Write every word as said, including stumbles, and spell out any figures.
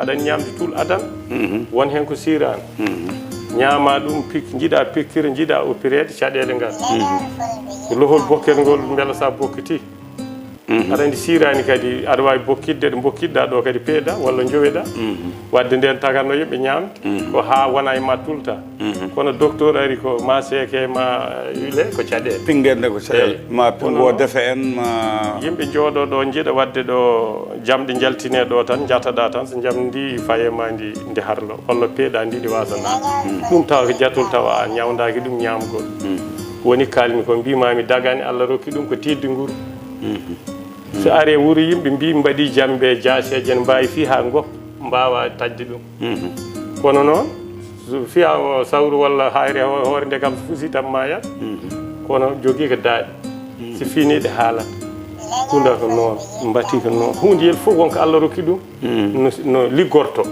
Aɗan ñaamde tul adan, won heen ko siiraani. Ñaamaa ɗum, pik-, njiɗaa pikkir, njiɗaa oppireede caɗeele ngal. Ko lohol bokkel ngol, mbela so a bokkiti. Aɗa anndi siiraani kadi, aɗa waawi bokkitde ɗo mbokkitɗaa ɗo kadi peeɗaa walla njoweɗaa. Waɗde ndeen tagatno yimɓe ñaamde, ko haa wona e ma tulta. Kono docteur ari ko ma seeke, ma yule ko caɗeele. Pinngere nde ko caɗeele. Eey. Ma pingo defe en, ma yimɓe njooɗoo ɗo, njiɗa waɗde ɗo jamɗe njaltinee ɗo tan, njataɗaa tan, so njamndi faye ma ndi, ndi harlo, walla peeɗaa ndi, ndi waasa naat. Ɗum tawa ko jatol, tawa a ñawndaaki ɗum ñaamgol. Woni kaalmi ko, mbiimaami dagaani, Allah rokki ɗum ko tiiɗde nguru. So ari e wuro yimɓe mbii mbaɗi jambe jaaseeje ne mbaawi fii haa ngop mbaawa taƴde ɗum. Kono noon, so fiya o sawru walla hayre ho-, hoore nde kam so fusi tan maayat. Kono jogii ko daaɗi. So fiini ɗe haalata. Tunda ko noon, mbati ko noon. Huunde yel fof wonko Allah rokki ɗum. No, no liggorto.